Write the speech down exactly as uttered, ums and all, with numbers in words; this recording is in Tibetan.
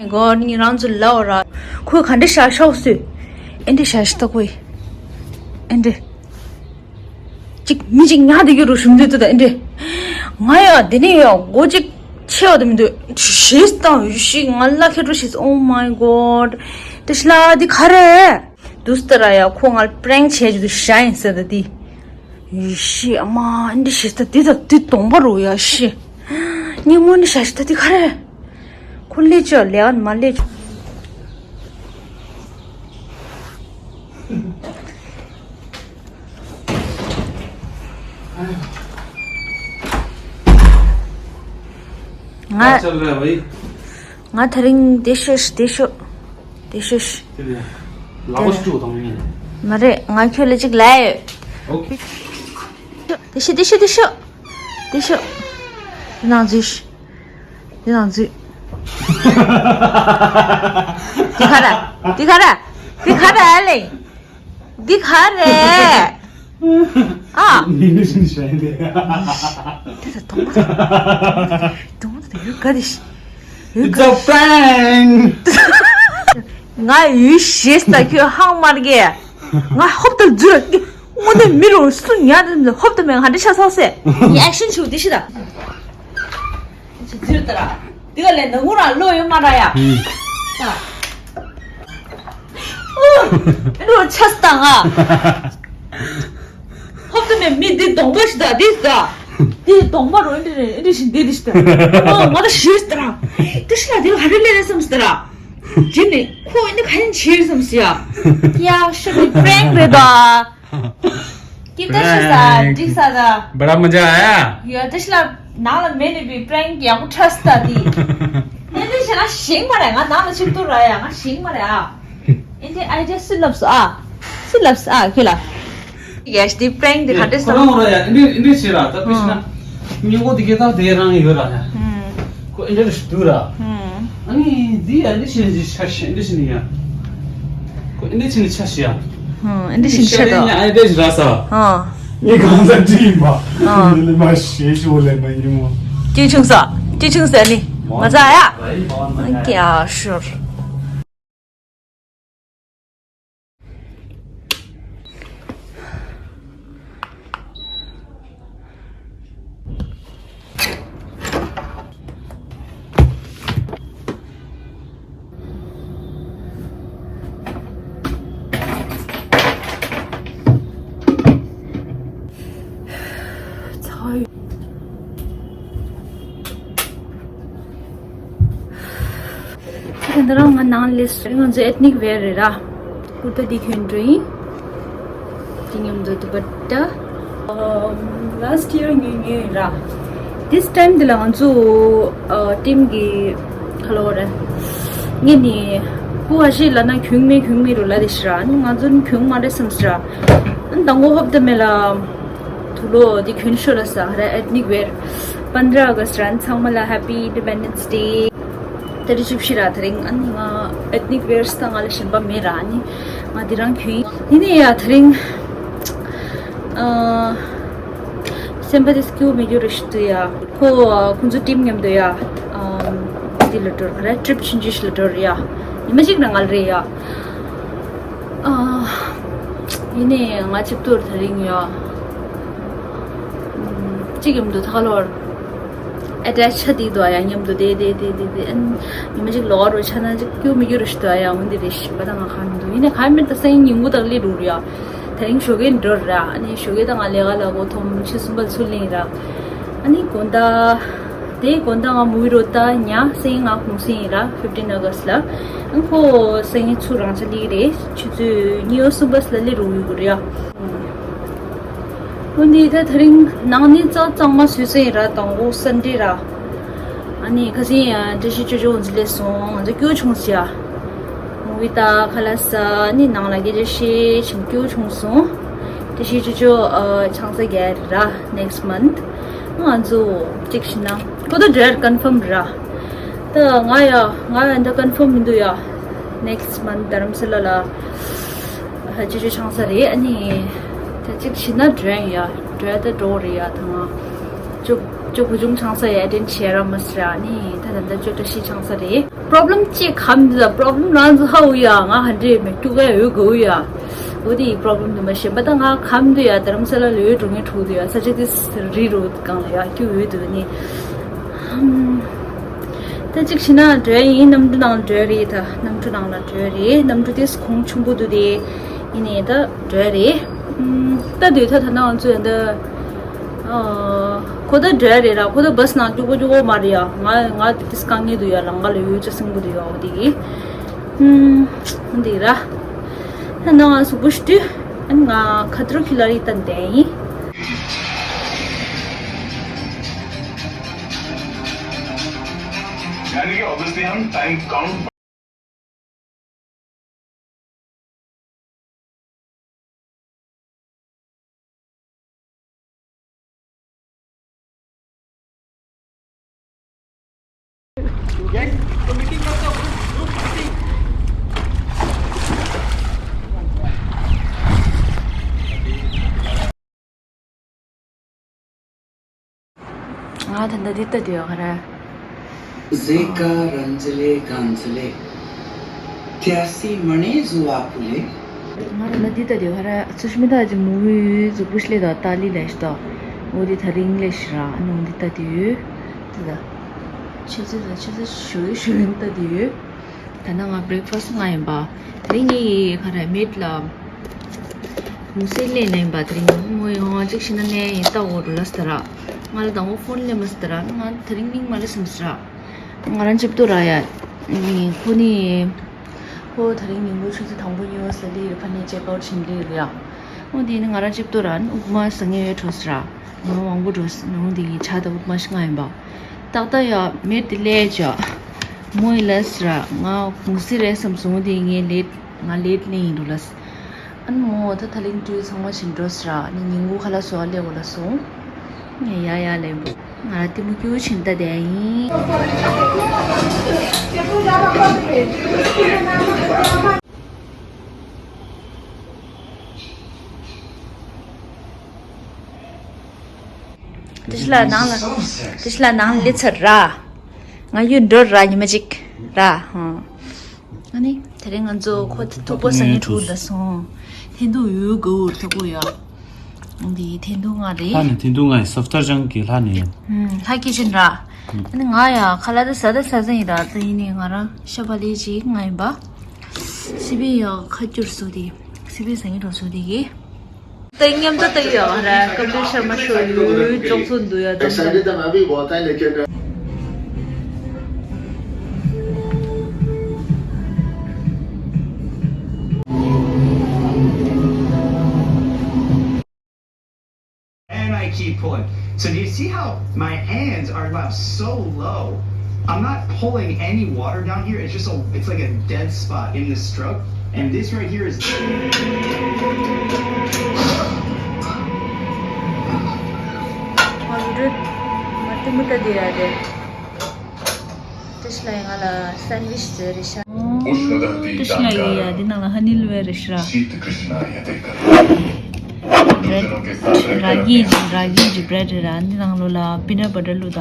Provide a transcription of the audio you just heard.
མགོ་ནི་རང་ཚོ་ལའོ་ར། ཁོས་ག་འདྲ་བྱ་ཤོག་སུས། ཨེ་འདྲ་བྱ་ཤི་ད་ཁོས། ཨེ་འདྲ། ཅིག་མི་ཅིག་ཉག་དེ་གི་རུ་ཞུམ་དུས་དུ་ད་ཨེ་འདྲ། ང་ཡ་དེ་ནས་ཡ་མགོ་ཅིག་ཆེ་བ་དུ་མི་འདུག་ཤེས་དང་ཡུ་ཤི་ང་ལ་ཁེ་འགྲོ་ཤེས། Oh my god. དེ་ཤི་ལ་དེ་ག་རེ། དུས་ལྟར་ཡ་ཁོ་ང་ལ་པྲེང་བྱས་རྒྱུ་དུ་ཤ་ཡིན་ཟེར་ད་དེ། ཡེ་ཤེས་ཨ་མ་འདི་ཤེས་ད་འདི་ད་འདི་གདོང་པ་རུ་ཡ་ཤེས། སྙིང་མོ་འདི་ཤ་ཤེས་ད་འདི་ག་རེ། ཁོ་ལས་ཅོ་ལས་ཨ་མ་ལས་ཅོ། ང་ང་དེ་རིང་དེ་ཤོད་དེ་ཤོད་དེ་ཤོད། ལའོ་སུ་དང་ཡིན། མ་རེད། ང་ཁྱོད་ལ་ཅིག་ལབ་ཡོད། ཨོ་ཁེ། དེ་ཤོད་དེ་ཤོད་དེ་ཤོད་དེ་ཤོད། དེ་ནང་འཛུལ། དེ་ནང་འཛུལ། དེ་ག་ར། དེ་ག་ར། དེ་ག་ར་ཨ་ལེ། འདི་ག་རེད། ཨ། ནི་ནི་ཤིན་ཤ་ཡིན་ཏེ། དེ་ད་དོང་པ། དོང་པ་དེ་ཡོད་ག་དེ་ཤི། ཡོད་ག It's a prank. ང་ཡུལ་ཤེས་ད་ཁྱོད་ཧང་མར་གེ། ང་ཧོབ་ཏུ་འཛུལ། དངོས་གནས་མི་རུ་སུ་ཉར་དུ་ཧོབ་ཏུ་མེད་ང་འདྲི་ཆ་ཚོགས་སེ། ཡ་ཤིན་ཆུ་དེ་ཤི་ད། ཅི་ཟེར་ད་ར། དེ་ག་ལས་ནང་ངུ་ར་བློ་ཡོད་མ་ར་ཡ། ཧུམ། ཨ། ཨེ་འགྲོ་ཆས་ད་ང་། ཧོབ་ཏུ་མེད་མི་འདི་གདོང་པ་ཞིག་ད་འདི་ད། འདི་གདོང་པ་རུ་ཨེ་འདྲ་རེད་ཨེ་འདྲ་ཞིག་འདི་འདི་ཞིག་ད། ཨོ་ང་ད་ཤེས་ད་ར། དེ་ཤི་ལ་དེ་ལ་ཧ་རི་ལེ་རེ་བསམ་ཞིག་ད་ར། དེ་ནི་ཁོ་ཨེ་འདྲ་ག་ཡིན་ཆེ་བསམ་ཞིག་ཡ། ཡ་ཤི་རེད་པྲེང་རེད་ད། ཀིབ་ཏ་ཤི་ས་འགྲིག་ས་ད། बड़ा मजा आया। ཡ་ཏ་ཤི་ལ་ནང་ལ་མེད་ནི་པི་པྲེང་ཡག་པོ་ཁྲ་སི་ད་དི། ནེ་ཏི་ཤ་ན་ཞིང་མ་རེད་ང་ནང་ལ་ཆིབས་ཏུ་ར་ཡ་ང་ཞིང་མ་རེད་ཨ། ཨིན་དི་ཨའི་ཌི་ཡ་སུ་ལབ་སོ་ཨ། སུ་ལབ་སོ་ཨ་ཁྱོད་ལ། ཡ་ཤི་དི་པྲེང་དི་ག་འདྲ་སོང་། ཁོ་རང་ར་ཡ་ཨིན་དི་ཨིན་དི་ཤི་ར་ད་པི་ཤི་ན། ཉིན་གོ་དི་གེ་ད་དེ་རང་ཡོད་ར་ཡ། ཁོ་ཨིན་དི་ར་ཤི་དུ་ར། ཨ་ནི་འདི་ཡ་འདི་ཤི་ནི་ཆ་ཤི་འདི་ཤི་ནི་ཡ། ཁོ་འདི་ཆི་ནི་ཆ་ཤི་ཡ། ཧུང་འདི་ཤི་ནི་ཆ་དོ། ཨ་འདི་ཤི་ར་ས། ཧང་། ངས་གང་ཟག་བྲིས་ཡིན་པ། ཧང་། འདི་ལས་མ་ཤེས་ཤོ་ལས་མ་ཡིན་མོ། ཅི་ཆུང་ས། ཅི་ཆུང་ས་ནི། མ་ཚ་ཡ། ཀྱ་ཤོར། ཚ་བ་ཡོད། ད་ལྟ་རང་ང་ནང་ལས་སུ་ང་ཚོ་ethnic wear རེད་ར། ཀུར་ཏ་འདི་གྱོན་འགྲོ་ཡིན། འདི་མཉམ་དུ་དུ་པ་ཏ། ལ་སི་ཊི་ཡར་ཉོས་ཉོས་ཡིན་ར། This time འདི་ལ་ང་ཚོ་ཊིམ་གི་ཁ་ལོ་རེད། ངས་ནི་ཀུ་ཨ་ཤི་ལ་ན་གྱོན་མེད་གྱོན་མེད་རུ་ལ་དེ་ཤི་ར། ང་ཚོ་ནི་གྱོན་མ་རེད་བསམ་ཤི་ར། དང་པོ་ཧོབ་ཏེ་མེད་ལ། དུ་ལོ་འདི་གྱོན་ཤོ་ལ་ས་ར་ethnic wear། པན་དྲ་ཨ་ག་སི་ར་ཚང་མ་ལ་happy Independence Day། ད་རེས་བཅུ་བཞི་ར་དེ་རིང་ཨ་ནི་ང་ethnic wear ད་ང་ལ་གཞན་པ་མེད་ར་ཨ་ནི་ང་འདི་རང་གྱོན་ཡིན། ཡིན་ནི་ཡ་དེ་རིང་ཨ་སེམས་པ་དེ་སྐྱིད་པོ་མེད་རྒྱུ་རེད་ཤི་ཏུ་ཡ། ཁོ་ཁོང་ཚོ་ཊིམ་མཉམ་དུ་ཡ་འདི་ལ་འགྲོ་ར་ཊི་རིབ་ཕྱིན་ཅི་ཤི་ལ་འགྲོ་ར་ཡ། ཉི་མ་གཅིག་ན་ང་ལ་རེད་ཡ། ཨ། ཡིན་ནའི་ང་ཆིབས་ཐུར་དེ་རིང་ཡོད། གཅིག་མཉམ་དུ་ཐག་ལོར་ཨེ་ཊེཆ་ཆ་དེ་དོ་ཡ་མཉམ་དུ་དེ་དེ་དེ་དེ་དེ་ཨན་ཉི་མ་གཅིག་ལོག་རོ་ཆ་ན་གཅིག་སྐྱུ་མི་སྐྱུ་རུ་ཞིག་དོ་ཡ་འོན་དེ་རེ་ཞིག་པ་ད་ང་ཁ་མི་འདུག་ཡིན་ནའི་ཁ་མེད་ད་སེང་ཉིན་གུ་དག་ལི་རུ་ར་ཡ། དེ་རིང་ཞོགས་ཀས་འགྲོ་ར་ཨ་ནི་ཞོགས་ཀས་ད་ང་ལས་ཀ་ལ་གོ་ཐོམ་ཆུ་གསུམ་པ་ཚུར་ལེན་ར། ཨ་ནི་དགོང་དག་དེའི་དགོང་དག་ང་མུ་བི་རོ་ལྟ་ཉ་སེང་ང་གུང་སེང་ཡིན་ར་fifteen August ལ། ཨ་ཁོ་སེང་ཚུར་རང་ཆ་ལི་རེད་ཆུ་ཚོད་གཉིས་པ་གསུམ་པ་སི་ལ་ལི་རུ་ཡུ་གུ་རེད་ཡ། ཨོ་ནི་ད་དེ་རིང་ནང་ནི་ཙག་གཙང་མ་བཟོས་སེང་ར་དང་པོ་སན་ཌེ་ར། ཨ་ནི་ཁ་སེང་བཀྲ་ཤིས་ཅོ་ཅོ་འོང་ཚུལ་ལས་སོང་ང་ཚོ་སྐྱོ་བྱུང་ཟེར་ཡ། མུ་བི་ལྟ་ཁ་ལག་ཟ་ནི་ནང་ལ་སྐད་ཆ་བཤད་ཆེན་སྐྱོ་བྱུང་སོང་། བཀྲ་ཤིས་ཅོ་ཅོ་ཨ་ཆང་ས་རྒྱག་ར་next month ང་ཚོ་གཅིག་ཤི་ན་ཁོ་ད་འགྲོ་ཡ་confirm ར། ད་ང་ཡ་ང་ཡ་འདི་confirm མི་འདུག་ཡ། next month དྷ་རམ་ས་ལ་ལ་ཅོ་ཅོ་ཆང་ས་རེད་ཨ་ནི་ད་གཅིག་ཤི་ན་འགྲོ་ཡ་ཡ་འགྲོ་ཡ་ད་འགྲོ་རེད་ཡ་ད་ང་ཅོ། ཅོ་བུ་ཆུང་ཆང་ས་ཡ་དྲན་ཆེ་ར་མ་སི་ར་ནི་ད་ད་ད་ཅོ་བཀྲ་ཤིས་ཆང་ས་རེད། པོ་རོབ་ལེམ་ཅིག་གམ་འདི་ད་པོ་རོབ་ལེམ་རང་ཚོ་ཧ་འུ་ཡ་ང་ཧ་འདྲེ་མེ་ཀྱུ་ག་འུ་ག་འུ་ཡ། འོ་དེ་པོ་རོབ་ལེམ་འདུག་མ་ཤེས་པ་ད་ང་གམ་འདུག་ཡ། དྷ་རམ་ས་ལ་ལོས་འགྲོ་ངེས་འགྲོ་འདུག་ཡ། ས་ཆ་དེ་རི་རུ་གང་ལ་ཡ་ཀྱུ་འུ་འདུག་ནི། ད་ཅིག་ཤི་ན་འགྲོ་ཡ་ཡིན། གནམ་གྲུ་ནང་འགྲོ་རེད། ད་གནམ་གྲུ་ནང་ལ་འགྲོ་རེད། གནམ་གྲུ་དེ་གོང་ཆུང་པོ་འདུག་དེ་ཡིན་ནི་ད་འགྲོ་རེད། ད་དུས་ད་ད་ནང་ང་ཚོ་ཡ་ད། ཨ། ཁོ་ད་འགྲོ་ཡ་རེད་ར། ཁོ་ད་བྷས་ནང་སྐྱུག་པོ་སྐྱུག་པོ་མ་རེད་ཡ། ང་ང་ཏིས་དཀའ་ངལ་འདུག་ཡ། ལམ་ཁ་ལ་ཡོད་ཅག་སིང་པོ་འདུག་ཡ། འོ་དེ་གི། ཧུམ། འདི་ར། ད་ནང་ང་གཟུགས་པོ་ཞུ་དུས། ཨ་ནི་ང་ཁ་ཐུར་ཁི་ལ་རི་ཏན་ཏན་ཡིན། यानी कि ऑब्वियसली हम time count ང་ད་ལྟ་འདི་ལྟ་དུས་ག་རེ། ཟེ་ཀ་རན་ཛི་ལེ་གན་ཛི་ལེ། ཐེ་སི་མ་ནེ་ཟུ་བ་པུ་ལེ། ང་ད་ལྟ་འདི་ལྟ་དུས་ག་རེ། ཚུ་ཤི་མི་ད་ཅི་མུ་བི་ཟུ་པུ་ཤི་ལེ་ད་ཏཱ་ལི་ལེ་ཤི་ད། འོ་དེ་ད་རིང་ལེ་ཤི་ར། ཨ་ནི་འདི་ལྟ་དུས། དེ་ད། ཆུ་ཚོད་ད་ཆུ་ཚོད་ཞུ་ཞུ་ཡིན་ལྟ་དུས། ད་ནང་ང་བྷི་རེག་ཕ་སི་ང་ཡིན་པ། དེ་རིང་ངའི་ག་རེ་མེད་ལ། མུ་སེ་ལེ་ན་ཡིན་པ། དེ་རིང་ངོ་ཡོང་བ་ཅིག་ཤི་ན་ནས་ཡིན་ལྟ་འོ་རུ་ལ་སི་ད་ར། ང་ལ་དང་པོ་ཕོན་ལེ་མ་སི་ད་ར། ང་དེ་རིང་མིང་མ་ལེ་སམ་སི་ར། ང་རང་ཅིབ་ཏོ་ར་ཡ། ཁོ་ནི། ཁོ་དེ་རིང་ཉིན་གུང་ཆུ་ཚོད་དང་པོ་ཉི་འོ་ས་ལི་རི་ཕ་ནས་ཅེག་ཨའུ་ཊི་བྱིན་ལི་རི་ཡ། འོ་དེ་ནི་ང་རང་ཅིབ་ཏོ་ར་ནི་ཨུབ་མ་ཟ་ངེ་ཡོད་འགྲོ་སི་ར། ང་མང་པོ་འགྲོ་སི་ནང་དེ་གི་ཆ་ད་ཨུབ་མ་ཤི་ང་ཡིན་པ། ཏག་ཏག་ཡ་མེད་དེ་ལས་ཅོ། མོ་ཡི་ལ་སི་ར་ང་གུང་སི་རེད་སམ་སོང་དེ་ངས་ལེད་ང་ལེད་ལེ་ཡིན་འགྲོ་ལ་སི། ཨན་མོ་ད་ད་ལིང་ཏུ་ཚང་མ་ཕྱིན་འགྲོ་སི་ར་ནི་ཉིན་གུང་ཁ་ལ་སོ་ལེ་འོ་ལ་སོང་། ངས་ཡ་ཡ་ལེ་འགྲོ། ང་ལ་ལྟད་མོ་སྐྱུར་ཕྱིན་ལྟ་དེ་ཡིན། ཏི་ཤི་ལ་ནང་ལ་ཏི་ཤི་ལ་ནང་ལ་ལི་ཚར་ར། ང་ཡུལ་འགྲོ་ར་ཉི་མ་གཅིག་ར་ཧང་། ཨ་ནི་དེ་རིང་ང་ཚོ་ཁོ་ཐུག་པ་སང་ཉིན་དྲུག་ད་སོང་། ཐེན་ཐུག་ཡོད་གོ་ཐུག་པོ་ཡོད། འདི་ཐེན་ཐུག་ང་རེད། ལྷ་ནི་ཐེན་ཐུག་ང་ཡི་སོབ་ཐར་ཅང་གི་ལྷ་ནི་ཡིན། ལྷ་སྐྱེས་ཆེན་ར། ཨ་ནི་ང་ཡ་ཁ་ལ་ད་ཟ་ད་ཟ་ཟ་ཡིན་ར། ད་ཡིན་ནི་ང་རང་ཤ་བ་ལི་ཅིག་ང་ཡིན་པ། སི་པི་ཡ་ཁ་སྐྱུར་སོ་དེ། སི་པི་སང་ཉིན་དྲུག་སོ་དེ་གི། ད་མཉམ་དུ་ལྟ་གི་ཡོད་ར། ཀམ་པི་ཤར་མ་ཤོ་ཡུ་ཅོག་ཚོ་འདུག་ཡ་དང་། And I keep pulling. So do you see how my hands are left so low? I'm not pulling any water down here. It's just a, it's like a dead spot in the stroke. And this right here is. ཏི་ཤི་ལ་ཡ་ང་ལ་སན་ཝིཆ་བཟོས་རེད་ཤག་ཏི་ཤི་ལ་ཡ་ཡ་འདི་ནང་ལ་ཧ་ནི་ལུ་ཝེ་རེད་ཤག་ར། ར་གི་ར་གི་ཇི་བྷྲེད་རེད་ར། འདི་ནང་ལོ་ལ་པི་ནཊ་བྷ་ཊར་བླུགས་ད།